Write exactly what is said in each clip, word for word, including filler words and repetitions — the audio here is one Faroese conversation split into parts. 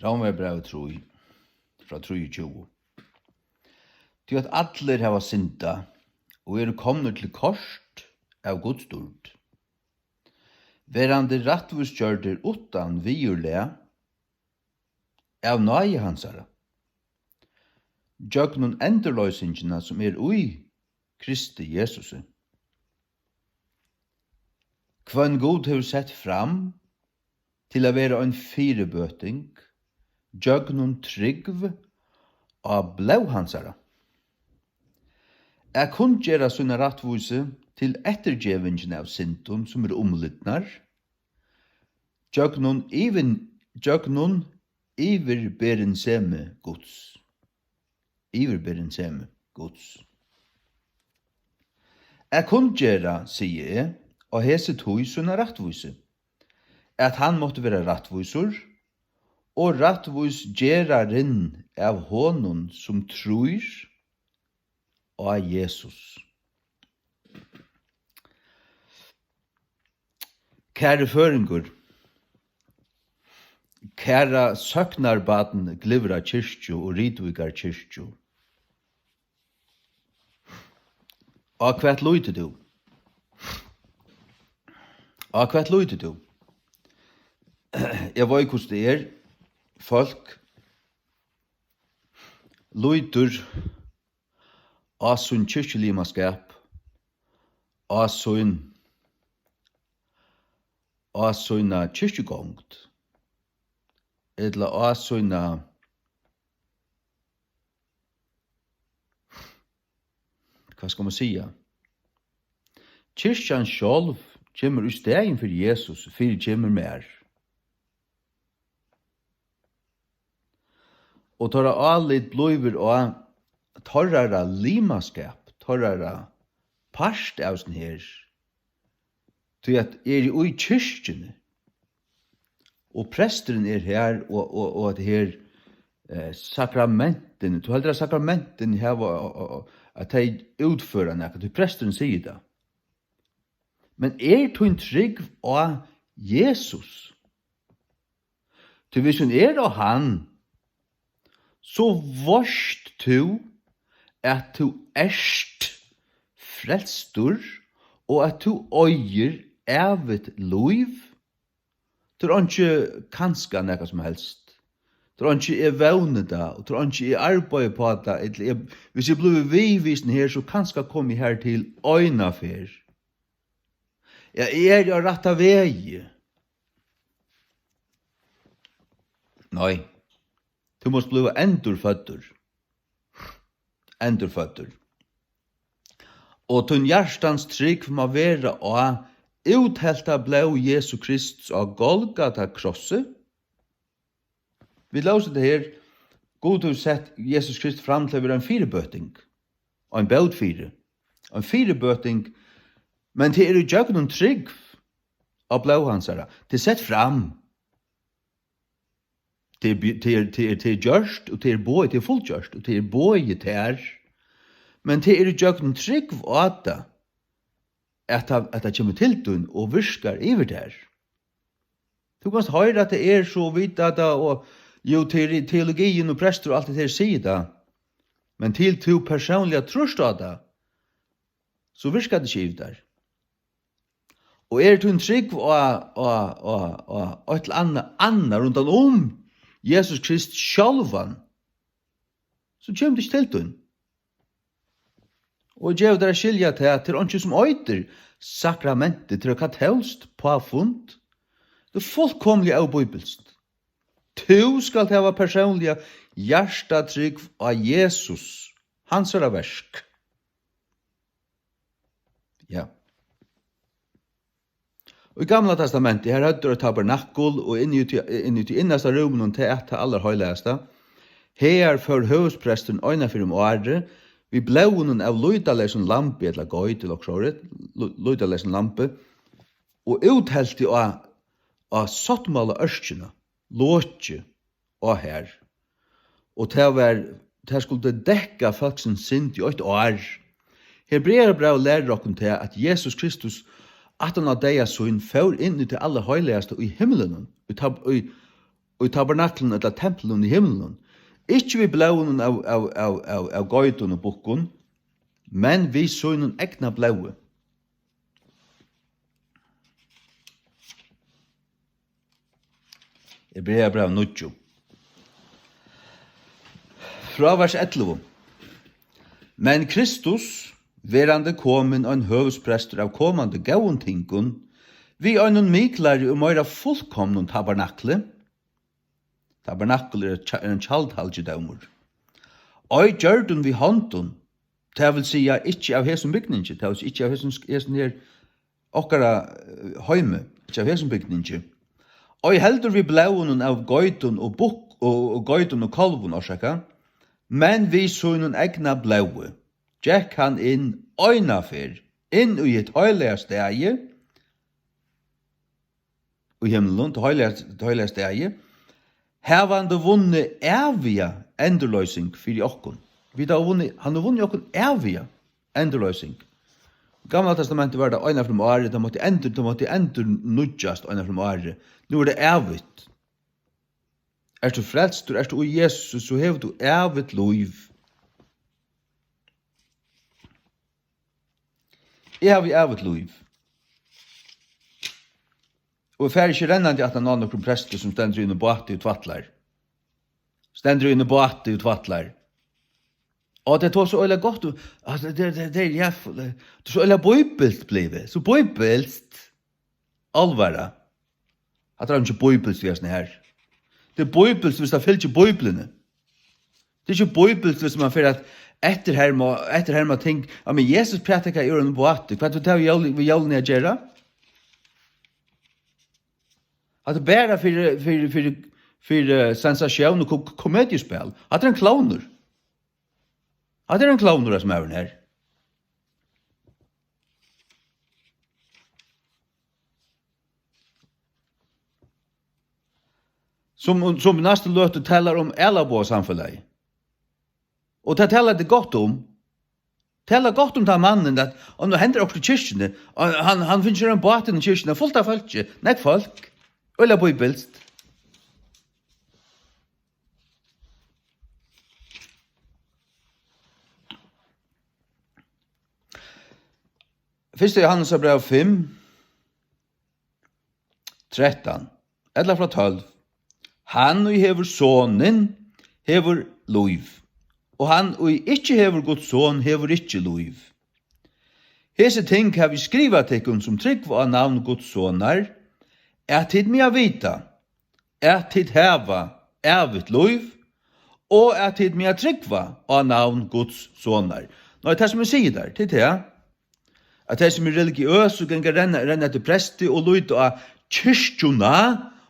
Rómverjabrævið trý, frá trýogtjúgu. Tí at allir hava syndað og eru komnir til kort av Guds dýrd, verandi rættvísgjørdir uttan viðurlag av náði hansara, gjøgnum endurloysingina, sum er í Kristi Jesusi, hvønn Gud hevur sett fram til at vera ein fyribøting gjøgnum trúgv á blóð hansara, at kunngera sína rættvísi til eftirgevingina av syndum, sum eru umlidnar, gjøgnum yvir-, gjøgnum yvirberinsemi Guds. Yvirberinsemi Guds. At kunngera, sigi eg, á hesi tíð sína rættvísi, at hann mátti vera rættvísur, og rættvísgerarin av honum, sum trýr á Jesus. Kæri føroyingur, kæra sóknarbarn Glyvra kirkju og Rituvíkar kirkju, á hvat lítur tú? Á hvat lítur tú? Eg veit, hvussu tað er. Fólk lítur á sín kirkjulimaskap, á sín, á sína kirkjugongd, ella á sína, hvat skal man siga? Kirkjan sjálv kemur í staðin fyri Jesus, fyrikemur mær. Og teirra álit blívur á teirrara limaskap, teirrara part av hesum her. Tí at eg eri í kirkjuni, og presturin er her, og, og, og at her, eh, sakramentini, tú heldur at sakramentini hava, og, og, og, at tey útføra nakað, tí presturin sigur tað. Men er tín trúgv á Jesus? Tí hvis hon er á hann, so veitst tú, at tú ert frelstur, og at tú eigur ævigt lív. Tað er einki kanska nakað sum helst. Tað er einki, eg vóni tað, og tað er einki, eg arbeiði upp á tað, ella eg, hvis eg blívi við, við hesum her, so kanska komi eg har til eina ferð. Ja, eg eri á rætta vegi. Nei, tú mást blíva endurføddur. Endurføddur. Og tín hjartans trúgv má vera á úthelta blóð Jesu Krists á Golgata krossi. Vit lósu tað her, Gud hevur sett Jesus Krist fram til at vera ein fyribøting, ein bót fyri, ein fyribøting, men tað er ígjøgnum trúgv á blóð hansara. Tað er sett fram. Tað er, tað er, tað er, tað er gjørt, og tað er boðið, tað er fullgjørt, og tað er boðið tær. Men tað er ígjøgnum trúgv á tað, at tað, at tað kemur til tín og virkar yvir tær. Tú kanst hoyra, at tað er so, og vita tað, og jú, te-, teologiin og prestur og alt det her sigur tað. Men til tú persónliga trýrt á tað, so virkar tað ikki yvir tær. Og er tín trúgv á, á, á, á eitt ella annað, annað rundan um Jesus Krist sjálvan, so kemur tað ikki til tín. Og gevur tær at skilja tað, at tað er einki sum eitur sakramenti, tað er katólskt påfund. Tað er fullkomiliga óbíbilskt. Tú skalt hava persónliga hjartatrúgv á Jesus, hansara verk. Ja. Í Gamla Testamenti, har høvdu teir eitt tabernakul, og inni í tí, inni í tí innasta rúminum, tað er tað allarheilagasta, hagar fór høvuðspresturin eina ferð um árið við blóðinum av lýtaleysum lambi ella geit, ella okkurt sovorðið, lý-, lýtaleysum lambi, og úthelti á, á sáttmálaørkina, lokið á har. Og tað var, tað skuldi dekka fólksins synd í eitt ár. Hebrearabrævið lærir okkum tað, at Jesus Kristus, aftan á deyða sín, fór inn í tað allarheilagasta í himlinum, í tab-, í, í tabernaklinum ella templinum í himlinum, ikki við blóðinum av, av, av, av, av geitum og bukkum, men við sínum egna blóði. Hebreabræv níggju. Frá vers ellivu. Men Kristus, verandi komin ein høvuðsprestur av komandi góðum tingum, við einum miklari og meira fullkomnum tabernakli, tabernakul er tja-, er ein tjaldhalgidómur, ei gjørdum við hondum, tað vil siga, ikki av hesum bygningi, tað vil siga, ikki av hesum, hesum her okkara, eh, heimi, ikki av hesum bygningi. Ei heldur við blóðinum av geitum og bukk-, og, og geitum og kálvum, orsaka, men við sínum egna blóði gekk hann inn eina ferð inn í hitt heilaga staðið í himlum, til heilaga, til heilaga staðið, havandi vunnið æviga endurloysing fyri okkum. Vit hava vunnið, hann hevur vunnið okkum æviga endurloysing. Í Gamla Testamentið var tað eina ferð um árið, tað mátti endur, tað mátti endurnýggjast eina ferð um árið. Nú er tað ævigt. Ert tú frelstur, ert tú í Jesus, so hevur tú ævigt lív. Eg havi ævigt lív. Og eg fari ikki rennandi aftan á nøkrum presti sum stendur í einum báti og tvætlar. Stendur í einum báti og tvætlar. Og tað er so øgiliga gott, og, altso, tað, tað, tað er, ja, tað er so øgiliga bíbilskt blivið. So bíbilskt. Álvara. Hatta er ikki bíbilskt við hesum her. Tað er bíbilskt, viss tað fylgir Bíbliuni. Tað er ikki bíbilskt, viss mann fer at eftirherma, eftirherma ting. Ja, men Jesus prædikaði úr einum báti. Hvat hevur tað við jól-, við jólini at gera? Hatta er bara fyri, fyri, fyri, fyri, eh, sensasjón og ko-, komediuspæl. Hatta er ein klovnur. Hatta er ein klovnur, hesin maðurin her. Sum, sum í næstu løtu talar um ælabogasamfelagið. Og tað talar tað gott um. Talar gott um tann mannin, at, og nú hendir okkurt í kirkjuni, og hann, hann finnur sær ein bát inn í kirkjuna, fult av fólki, nógv fólk, øgiliga bíbilskt. Fyrsta Jóhannesarbræv fimm, trettan, ella frá tólv. Hann, ið hevur Sonin, hevur lív, og hann, ið ikki hevur Guds Son, hevur ikki lív. Hesi ting havi eg skrivað tykkum, sum trúgva á navn Guds Sonar, at tit mega vita, at tit hava ævigt lív, og at tit mega trúgva á navn Guds Sonar. Nei, tað, sum eg sigi tær, tað er tað, at tey, sum eru religiøs og ganga renna, renna eftir presti og líta á kirkjuna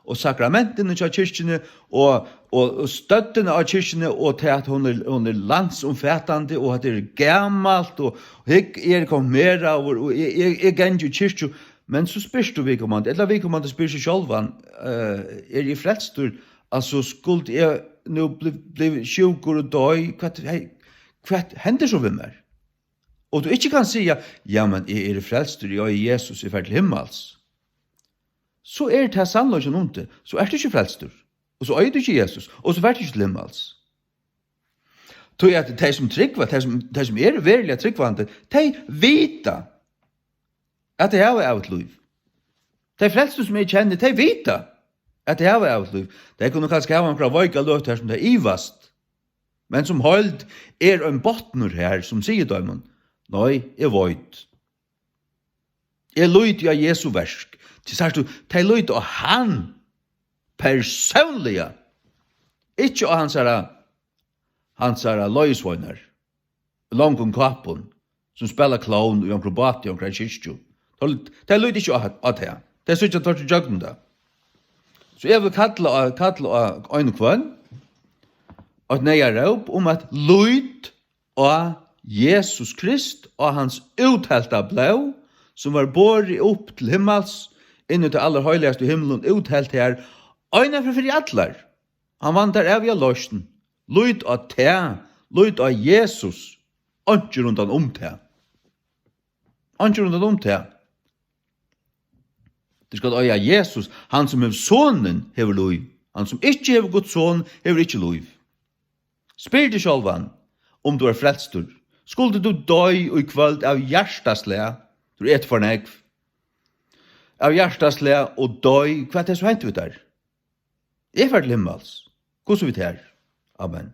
og sakramentini hjá kirkjuni og, og, og støddina á kirkjuni og tað, at hon er, hon er landsumfatandi og at tað er gamalt og hygg, eg eri konfirmeraður og eg, eg, eg gangi í kirkju, men so spyrt tú viðkomandi, ella viðkomandi spyr seg sjálvan, eh, eri eg frelstur? Altso, skuldi eg nú bli, blivið sjúkur og doy, hvat, hey, hvat hendir so við mær? Og tú ikki kann siga, ja, men eg eri frelstur, eg eigi Jesus, eg fari til himmals. So er tað sannleikin um teg, so ert tú ikki frelstur, og so eigur tú ikki Jesus, og so fert tú ikki til himmals. Tí at tey, sum trúgva, tey, sum, tey, sum eru veruliga trúgvandi, tey vita, at tey hava ævigt lív. Tey flestu, sum eg kenni, tey vita, at tey hava ævigt lív. Tey kunnu kanska hava onkra veika løtu har, sum tey ivast. Men sum heild er ein botnur her, sum sigur teimum, nei, eg veit. Eg líti á Jesu verk. Tí sært tú, tey líta á hann persónliga, ikki á hansara, hansara leiðisveinar, í longum kápum, sum spæla klovn í onkrum báti, í onkrari kirkju. Tey, tey líta ikki á, á tað. Tey síggja tvørtur ígjøgnum tað. So eg vil kalla á, kalla á ein og hvønn, eitt neyðaróp um at lít á Jesus Krist, á hans úthelta blóð, sum var borið upp til himmals, inn í tað allarheiligasta í himlum, úthelt har, eina ferð fyri allar. Hann vann tær æviga loysn. Lít á tað, lít á Jesus, einki rundan um tað. Einki rundan um tað. Tú skalt eiga Jesus, hann sum hevur Sonin, hevur lív. Hann, sum ikki hevur Guds son, hevur ikki lív. Spyr teg sjálvan, um tú ert frelstur. Skuldi tú doyð í kvøld av hjartaslag, tú etur for nógv, av hjartaslag og doyð, hvat hevði so hent við tær? Eg fari til himmals. Hvussu við tær? Amen.